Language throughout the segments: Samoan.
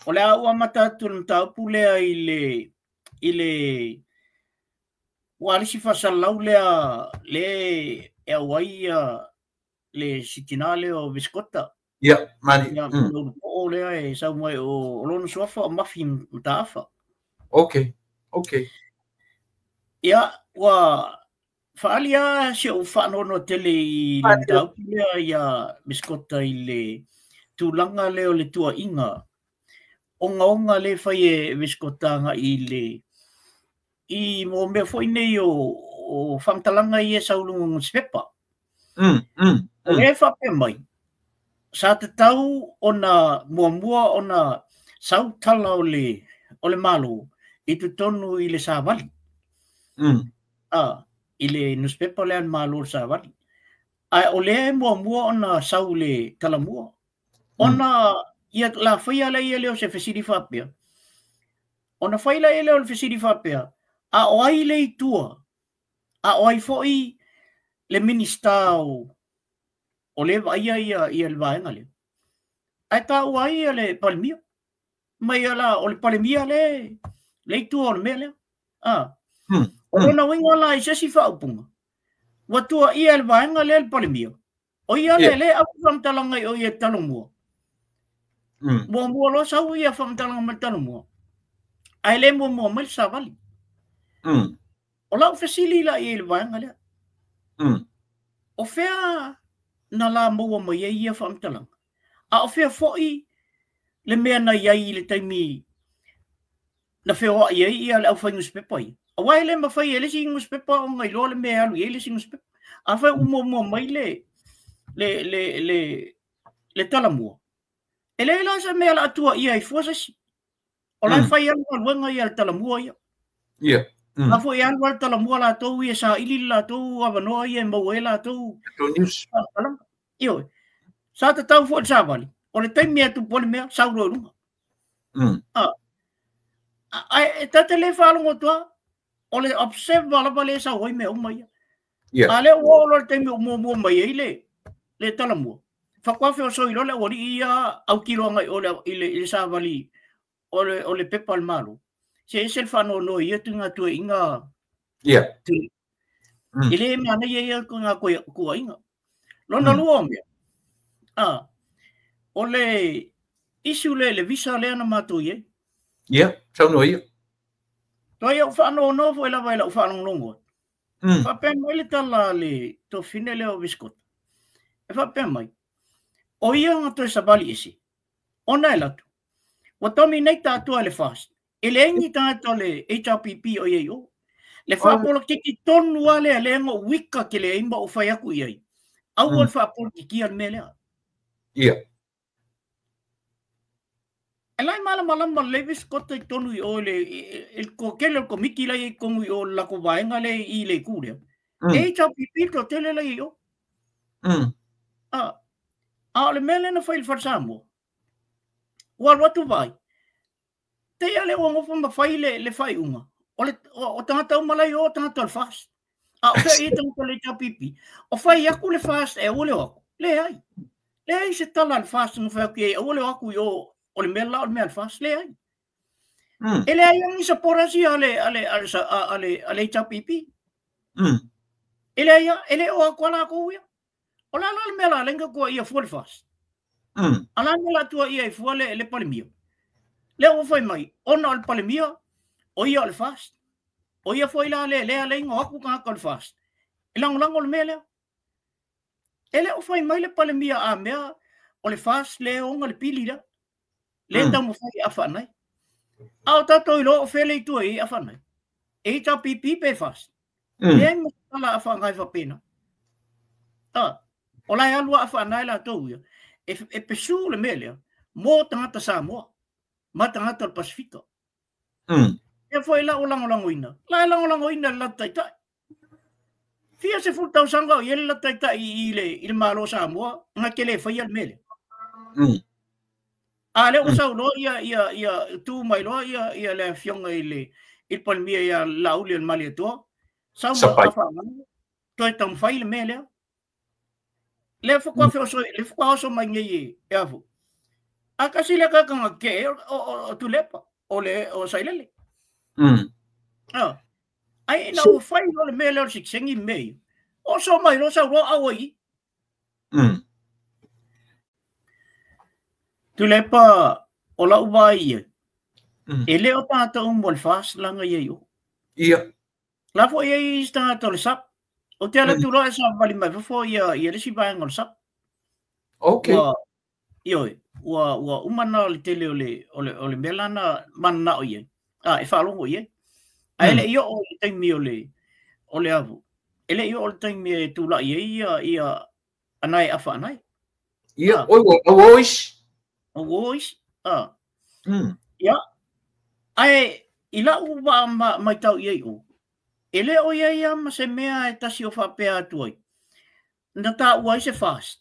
O le a ou amata atu i le mataupu lea i le i le ua le isi faasalalau lea le e auai ia le sitina lea o Visikota. Ia, mani. Ia, o lea e sau mai o lona suafa o Mafi Mataafa. Okay, okay. Ia, ua faaali lava si ou faanoanoa tele i le mataupu lea ia Visikota i le tulaga lea o le tuuaiga ogaoga lea e fai e Visikota agai i le i mo mea foi nei o faamatalaga ia e sau i luga o nusipepa. O lea e faapea mai, sa tatau ona muamua ona sau tala o le Malo i totonu i le savali. I le nusipepa lea a le Malo o le savali. Ae o lea e muamua ona sau le talamua. Ona ia la faia lea lea o se fesili faapea. Ona fai lea lea o le fesili faapea, a o ai le i tua? A o ai foi le Minista o le vaaia ia le vaega lea? Ae taua ai ia le Palemia. Mai la o le Palemia le i tua o le mea lea. O lona uiga la i se isi faaupuga, ua tua ia le vaega lea le Palemia. O ia le le au faamatalaga i o ia talomua. Muamua loa sau ia faamatalaga mai talomua. Ae le muamua mai le savali. O lau fesili la i le vaega lea. O fea na la maua mai ai ia faamatalaga? A o fea foi le mea na iai i le taimi na feoai ai ia le aufai nusipepa ia? Aua e le mafai e le isi nusipepa ona iloa le mea e alu i ai le isi nusipepa. A fai ua muamua mai le talamua, e le la se mea la atua ia i fua se isi. O la e fai alu galuega ia le talamua ia. Ia. A foi alu le talamua latou ia saili le latou avanoa ia e maua ai latou news. Ioe. Sa tatau foi le savali. O le taimi e tupu ai le mea, sau loa i luga. Ae e tate le faalogo atu lava, o le observer lava le sau ai mea uma ia. A lea ua oo loa le taimi ua muamua mai ai le talamua, faatoa feosoi loa le aualii ia autilo agai o i le savali o le pepa a le Malo. Se ese le faanoanoa i ia tuuaiga. E le manaia ia tuuaiga. Lona lua o mea, o le issue le visa lea na matou i ai. Ia, saunoa ia. Toi au faanoanoa foi lava i lau faalogologo. Faapea mai le tala a le tofine lea o Visikota. E faapea mai, o ia na toe savali ese, ona e latu, ua dominate atua le FAST, e leai ni tagata o le HRPP o iai o. Le faapolokiki tonu lava lea lea na ou wika tele ai ma ou fai atu i ai. Aua le faapolokikia le mea lea. Ia. E lai malamalama le Visikota i tonu i o le toatele o le komiti lai i tonu i o le latou vaega lea i le itu lea. E HRPP le toatele lai i o. A o le mea lea na fai i le Fale Samoa, ua alu atu vaai, te ia le ua nofo ma fai le faaiuga. O tagata uma lai o tagata o le FAST. A o fea ia tagata o le HRPP, o fai atu le FAST e aua le o atu. Leai. Leai se tala a le FAST na fai atu i ai, aua le o atu i o o le mea la o le mea a le FAST. Leai. E leai ni supporters ia a le HRPP. E leai, e le o atu a latou ia. O la la le mea la lenga tua ia fua le FAST. A la mea la tua ia i fua le Palemia. Lea ua fai mai, ona o le Palemia, o ia o le FAST. O ia foi la le lea leinga o atu tagata o le FAST. E lagolago le mea lea. E le o fai mai le Palemia a mea o le FAST le ona le pili lea. Le taumafai e afaanai. A o tatou iloa o fea le itu e i afaanai. E HRPP pe FAST. Leai ma se tala afaanai faapena. O la e alu afaanai latou ia. E pesu le mea lea mo tagata Samoa ma tagata o le Pasifika. E foi la o lagolagoina. La e lagolagoina le latou taitai. Fia se 10 tausaga o i ai le latou taitai i le Malo Samoa, na te le faia le mea lea. A lea ua sau loa ia tu mai loa ia le afioga i le Palemia ia Laauli o le Malietoa, sau ma afaanai, toe taumafai le mea lea. Lea faatoa feosoi, lea faatoa oso mai nei e afu. A kasi le kakanga ke o Tuilaepa, o le o Sailele. Ah. Ai ina ua fai loa le mea lea o le sikisengi mea ia. Oso mai loa sau loa au ai. Tuilaepa o lau vaai i ai. E le o tagata uma o le FAST laga ia i o. Ia. La foi e i isi tagata o le SUP. Ou te alu atu loa e savavali mai fafo ia ia le isi vaega o le SUP. Okay. Ua, ioe, ua uma na le tele o le, o le, o le mea la na mananao i ai, a, e faalogo i ai. Ae le i oo i le taimi o le, o le avu, e le i oo i le taimi e tulai ai ia, ia Anae Afa Anae. Ia, oi, ua ua o isi. Ua o isi, a. Ia, ae i lau vaa matau i ai o, e le o i ai lava ma se mea e tasi o faapea atu ai, na taua ai se FAST,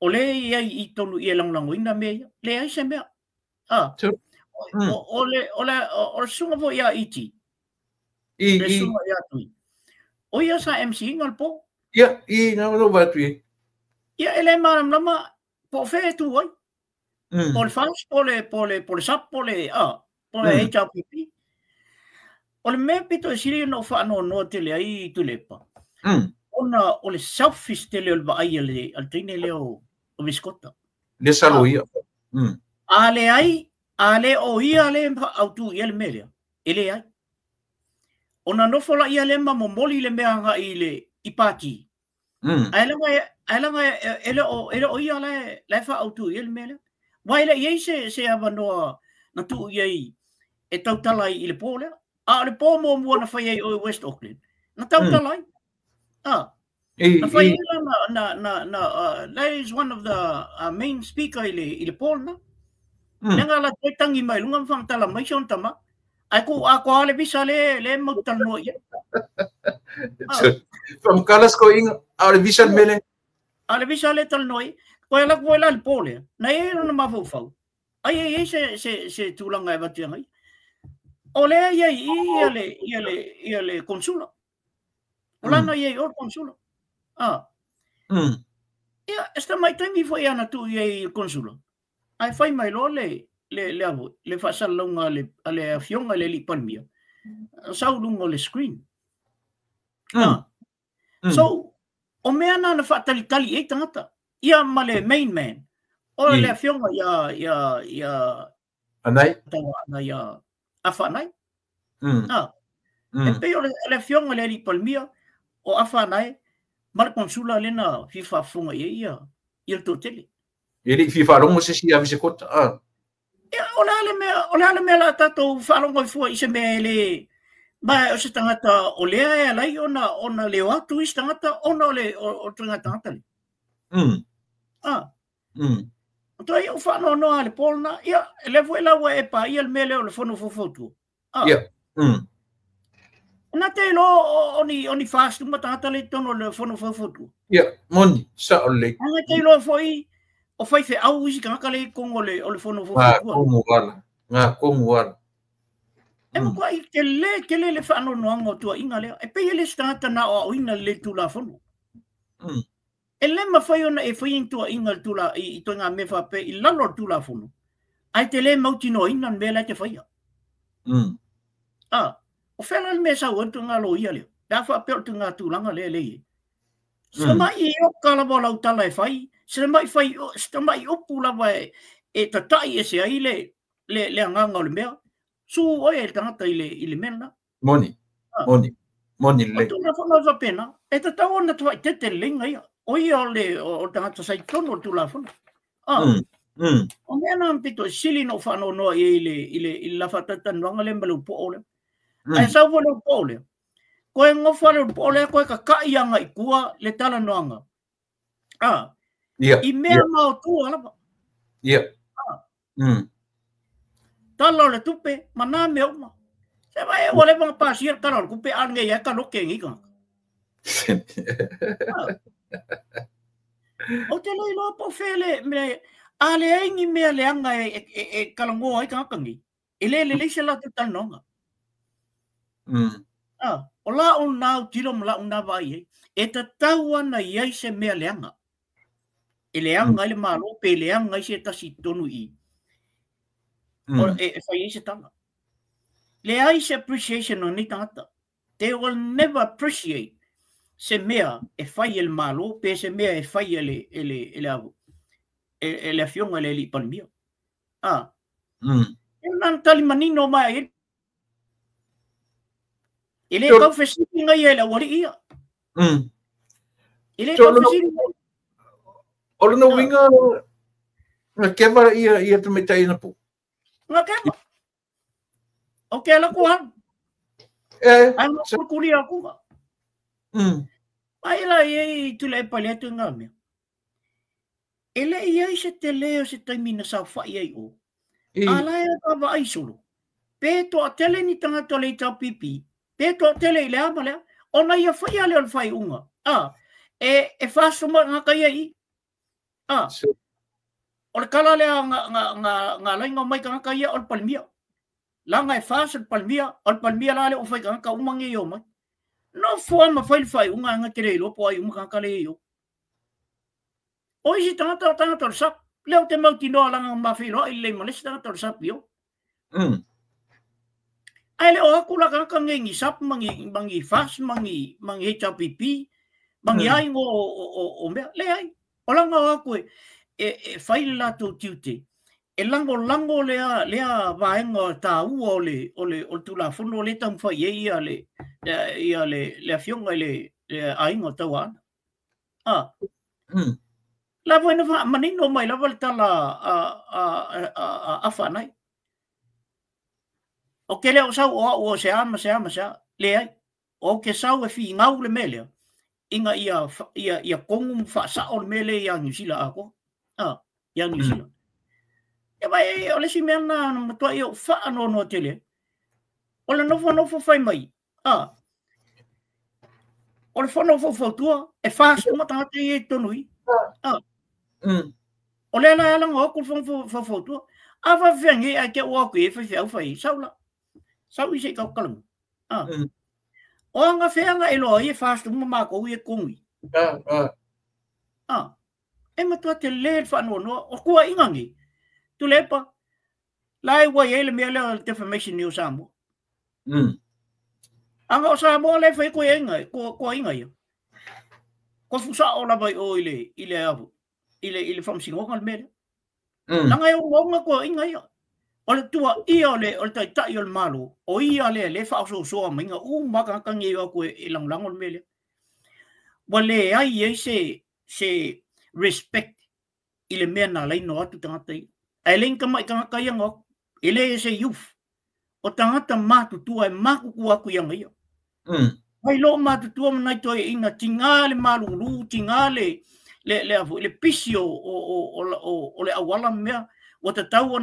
o lea e i ai i totonu i e lagolagoina mea ia. Leai se mea. A, o, o, le, o, le, o le susuga foi ia Iti, I, le i. susuga ia Tui, o ia sa MC ina le po. Ia, i, na o atu i. Ia, e le malamalama po o fea e tu ai. Po o le FAST, po o le, po o le, po o le SUP, po o le, a, po o le HRPP. O le mea pito e sili ona ou faanoanoa tele ai Tuilaepa, ona o le selfish tele o le vaai a le, a le teine lea o, o Viscota. Le salo ia. A leai, a le o ia le autu i ai le mea lea, e leai. Ona nofo la ia lea ma momoli le mea agai i le i pati. Ae laga ae laga e le o e le o ia la la e faaautu i ai le mea lea. Aua e le i ai se se avanoa na tuu i ai e tautala ai i le po lea. A o le po muamua na fai ai o i West Auckland, na tautala ai. Ah. Na fai ai la na na na na that is one of the main speaker i le i le po lena. Leaga la toe tangi mai luga ma whangatala mai si ona tama. Ai ko a ko ale visa le le mau talanoa i ai. From Kalas ko inga, a le visa mele. A le visa le talanoa i. Ko e la ko e la le po lea. Na e ona mafaufau. Ai ai ai se se se tulaga e avatu ai. O lea ia i ia le ia le ia le konsula. O lana ia i o le konsula. Ah. Ia, e se tamai taimi foi ana tu i ai i le konsula. Ae fai mai loa le le le avo, le faasalalauga a le a le afioga i le alii Palemia, sau i luga o le screen. Ah. So, o mea na na faatalitali i ai tagata. Ia ma le main man, o le afioga ia ia ia Anai. Tauaana ia Afa Anae. Ah. E pei o le, le afioga i le alii Palemia, o Afa Anae ma le konsula lea na fia faafofoga i ai ia ia le toatele. E le i fia faalogo se isi ia Visekota. Ah. Ia, o le a le mea, o le a le mea la tatou faalogo ai fua i se mea e le ma o se tagata o lea e ala ai ona ona leo atu isi tagata ona o le o, o le tagata le. Ah. O toi o faanoanoa le po lena. Ia, lea foi la ua e paia le mea lea o le fono faufautua. Ah. Ia. Na te iloa o ni, o ni FAST uma tagata le i totonu o le fono faufautua. Ia, moni, sao lelei. Na te iloa foi o faifeau isi tagata le i totonu o le, o le fono faufautua. Ngā kongu ala, ngā kongu ala. E matuai tele tele le faanoanoaga o tuuaiga lea. E pei e le o se tagata na aoaoina lelei Tulafono. E le mafai ona e faia ni tuuaiga i le tula, i ituaiga mea faapea i lalo o le Tulafono, ae te le mautinoaina le mea la e te faia. A, o fea la le mea e sau ai le ituaiga loia lea? Pe a faapea o le ituaiga tulaga lea e le i ai. Se tamai ioka lava o lau tala e fai, se tamai fai, se tamai upu lava e, e tata'i ese ai le, le, le agaga o le mea, su oe e le tagata i le, i le mea lena. Moni, moni, moni lelei. O Tulafono e faapena, e tatau ona tafaitete lelei ia. O ia o le, o le tagata sa i totonu o le Tulafono. Ah. O mea na pito e sili na ou faanoanoa i ai i le, i le, i le la faatalatalanoaga lea ma le upoo lea. Ae sau foi le upoo lea, koe gofa le upoo lea, koe kaka'i agai i tua le talanoaga. Ah. Ia, I mea ia. maotua lava. Ia. Ah. Tala o le tupe, ma nā mea uma. Se vai ua leva ona pasia le tala o le tupe, a nei ai ka loke nei tagata. Ah. Ou te le iloa po o fea le me, a leai ni mea leaga e, e, e, e talanoa ai tagata nei. E le lelei se latou talanoaga. Ah, o lau na autilo ma lau na vaai ai, e tatau ana i ai se mea leaga. E leaga ai le Malo pe leaga ai se tasi i totonu i i. E fai ai se tala. Leai se appreciation o nei tagata. They will never appreciate se mea e fai e le Malo pe se mea e fai e le e le e le e le afioga i le Alii Palemia. Ah. E na tali manino mai ai. E le tau fesili ngai e le aualii ia. E le tau fesili. O lona uiga na keva ia ia tamaitai na pu. Nga keva. O ke ala ku hanu. E. Ai mo kuli aku ga. Ai la i tule e pale atu ngā mea. E le i ai se tele o se taimi na saofai ai o. A la e ka vaai solo. Pe toatele ni tagata o le HRPP, pe toatele i le a ma le a, ona ia faia lea o le faaiuga. A, e 40 tagata ia i i. A, o le tala lea na ala ai ona omai tagata ia o le Palemia. Leaga e FAST le Palemia, o le Palemia la lea ua fai tagata uma nei e omai. Nofo lava ma fai le faaiuga ae na te le iloa po o ai uma tagata lea e i o. O isi tagata o tagata o le SUP, lea ou te mautinoa leaga na ma feiloai lelei ma le isi tagata o le SUP i o. Ae le o atu la tagata nei ni SUP ma ni FAST ma ni HRPP ma ni a igoa o mea. Leai, o lana o atu e fai le latou tiute, e lagolago lea vaega taua o le Tulafono lea e taumafai i ai ia le afioga i le aiga o Tauaana. La foi na faamanino mai lava le tala a Afa Anai. O ke le o sau o au o se a ma se a ma se a, leai. O ke sau e figau le mea lea, ina ia kogu ma faasao le mea lea ia Niu Sila atoa. Ia Niu Sila. Ia vai, o le isi mea na matuai ou faanoanoa tele ai. O le nofonofo fai mai, o le fono faufautua, e FAST uma tagata ia i totonu i i. O lea la e ala ona o atu le fono faufautua. A faafefea nei ae te i ua o atu i ai faifeau fai ai, sau la. Sau i se i tatou talanoa. O anafea na e iloa ai e FAST uma matou ia i totonu i i. E matua tele le faanoanoa. O tuuaiga nei, Tuilaepa, la e ua i ai le mea lea o le defamation i o Samoa. Aga o Samoa lea e fai tuuaiga ia. Kofu sao lava i o i le i le i le i le faamasinoga le mea lea. Leaga e ogaoga tuuaiga ia. O le tuuaia o le taitai o le Malo, o ia lea lea e faaosoosoa maiga uma tagata nei e o atu e lagolago le mea lea. Ua leai ai se respect i le mea na ala ai ona o atu tagata ia. Ae le ni tamai tagata ia na o atu. E le se youth. O tagata matutua e matutua atu i aga ia. Mai loo matutua ma nai toeaiina, tiga le malulu, tiga le le pisi o le auala ma mea, ua tatau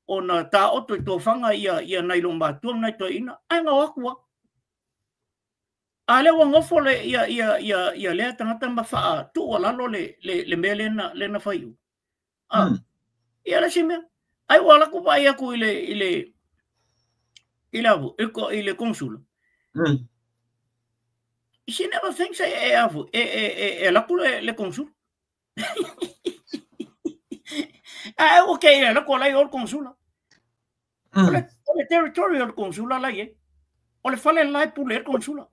ona taoto i tofaga ia nai loo matutua ma nai toeaiina, ae na o atu lava. A lea ua nofo le ia lea tagata ma faatuualalo le mea lea na fai. Ia le isi mea, ai ua alu atu vaai atu i le i le i le i le konsula. She never thinks e e e e e alu atu le konsula. Ae ua kei le alu atu la i o le konsula. O le territory o le konsula la i ai. O le fale la e pule ai le konsula.